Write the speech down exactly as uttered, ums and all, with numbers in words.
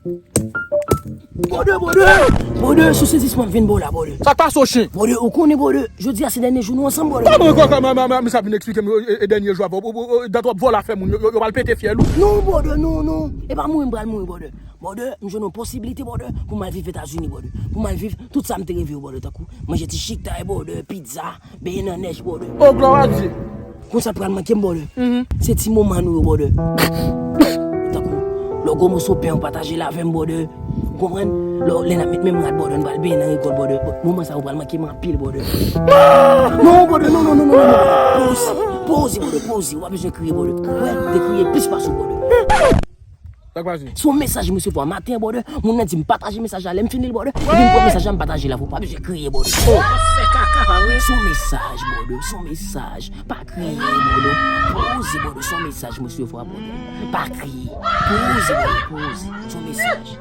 Brother, brother! Brother, sou sezisman m vin ba w la, brother. Sa k pase w, chen? Brother, ou konnen, brother, jodi a se dènye jou nou ansanm, brother. Kòman, kòman, kòman, kòman, sa vin eksplike m, e, e, e dènye jou avè w, w, w, w, dat w ap vòlè afè moun, yo, yo, yo pral pete fyèl ou? Non, brother, non, non. E pa mouri m pral mouri, brother. Brother, m jwenn yon posiblite, brother, pou m al viv Etazini, brother. Pou m al viv tout sa m te reve yo, brother, tankou manje ti chiktay, brother, pizza, benyen nan nèj, brother. Oh, gloire à Dieu. Konsa pral manke m, brother. Se ti moman nou yo, brother. Tankou, lè w gwo moso pen ou pataje l avè m, brother. Ou konprann? Lè, lè n ap met menm rad, brother, n pral benyen nan rigòl, brother. Moman sa yo pral manke m anpil, brother. Non, brother, non, non, non, non, non, non. Poze, poze, brother, poze. Ou pa bezwen kriye, brother. Ou wè, m te kriye plis pase w, brother. Sa k pase? Se yon mesaj m resevwa maten, brother. Moun nan di m pataje mesaj la. Lè m fin li l, brother, epi m pran mesaj la, m pataje l avè w. Pa bezwen kriye, brother. Oh. Se yon mesaj, brother. Se yon mesaj. Pa kriye, brother. Poze, brother. Se yon mesaj m resevwa, brother. Pa kriye. Poze, brother. Poze. Se yon mesaj.